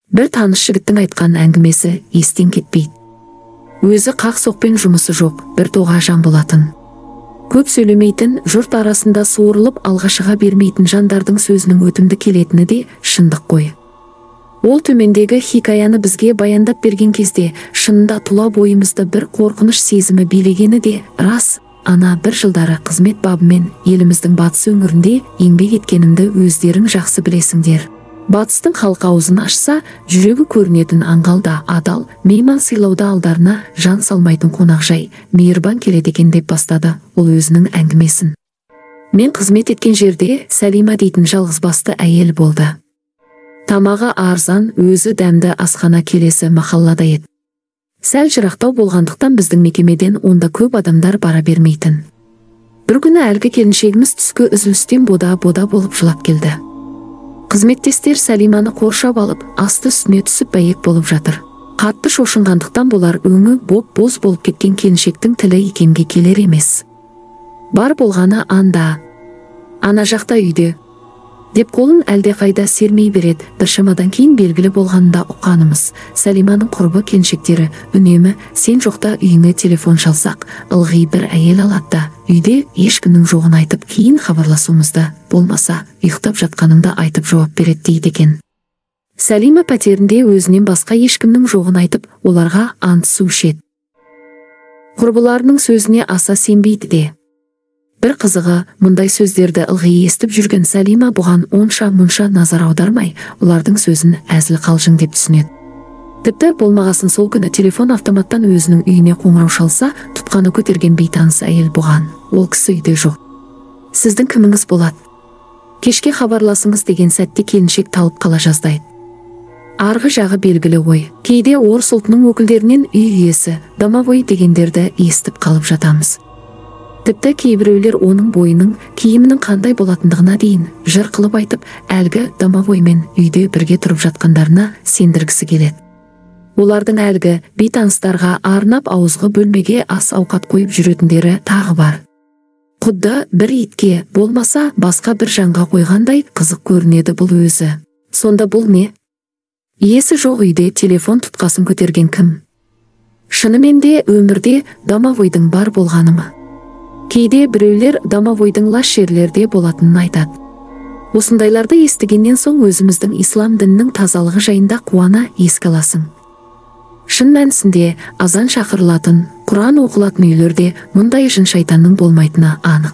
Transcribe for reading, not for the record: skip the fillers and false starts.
Бір таныс жігіттің айтқан әңгімесі естен кетпейді. Өзі қақ соқпен жұмысы жоқ, бір тоға жан болатын. Көп сөйлемейтін, жұрт арасында суырылып алға шыға бермейтін жандардың сөзінің өтімді келетіні де шындық қой. Ол төмендегі хикаяны бізге баяндап берген кезде, шынында тұла бойымызды бір қорқыныш сезімі билегені де рас. Ана бір жылдары қызмет бабымен еліміздің батыс өңірінде еңбек еткенімді өздерің жақсы білесіңдер. Батыстың халқы аузын ашса, жүрегі көрінетін аңғал да адал, мейман сыйлауда алдарына жан салмайтын қонақжай, мейірбан келеді екен деп бастады ол өзінің әңгімесін. Мен қызмет еткен жерде Сәлима дейтін жалғызбасты әйел болды. Тамағы арзан, өзі дәмді асхана келесі махаллада еді. Сәл жырақтау болғандықтан біздің мекемеден онда көп адамдар бара бермейтін. Бір күні әлгі келіншегіміз түскі үзілістен бода-бода болып жылап келді. Қызметтестер Сәлиманы қоршап алып, асты үстіне түсіп бәйек болып жатыр. Қатты шошынғандықтан болар өңі боп-боз болып кеткен келіншектің тілі икемге келер емес. Бар болғаны анда, ана жақта үйде, деп қолын әлдеқайда сермей береді. Біршамадан кейін белгілі болғанында ұққанымыз, Сәлиманың құрбы келіншектері үнемі сен жоқта үйіңе телефон шалсақ, ылғи бір әйел алады да, үйде ешкімнің жоғын айтып кейін хабарласуымызды, болмаса ұйықтап жатқаныңды айтып жауап береді дейді екен. Сәлима пәтерінде өзінен басқа ешкімнің жоғын айтып, оларға ант су ішеді. Құрбыларының сөзіне аса сенбейді де. Бір қызығы, мұндай сөздерді ылғи естіп жүрген Сәлима бұған онша-мұнша назар аудармай, олардың сөзін әзіл қалжың деп түсінеді. Тіпті болмағасын сол күні телефон автоматтан өзінің үйіне қоңырау шалса, тұтқаны көтерген бейтаныс әйел бұған, ол кісі үйде жоқ. Сіздің кіміңіз болады? Кешке хабарласыңыз деген сәтте келіншек талып қала жаздайды. Арғы жағы белгілі ой. Кейде орыс ұлтының өкілдерінен үй иесі, домовой дегендерді естіп қалып жатамыз. Тіпті кейбіреулер оның бойының, киімінің қандай болатындығына дейін жыр қылып айтып, әлгі домовоймен үйде бірге тұрып жатқандарына сендіргісі келеді. Олардың әлгі бейтаныстарға арнап ауызғы бөлмеге ас ауқат қойып жүретіндері тағы бар. Құдды бір итке, болмаса басқа бір жанға қойғандай қызық көрінеді бұл өзі. Сонда бұл не? Иесі жоқ үйде телефон тұтқасын көтерген кім? Шынымен де өмірде домовойдың бар болғаны ма? Кейде біреулер домовойдың лас жерлерде болатынын айтады. Осындайларды естігеннен соң өзіміздің ислам дінінің тазалығы жайында қуана еске аласың. Шын мәнісінде азан шақырылатын, Құран оқылатын үйлерде мұндай жын шайтанның болмайтыны анық.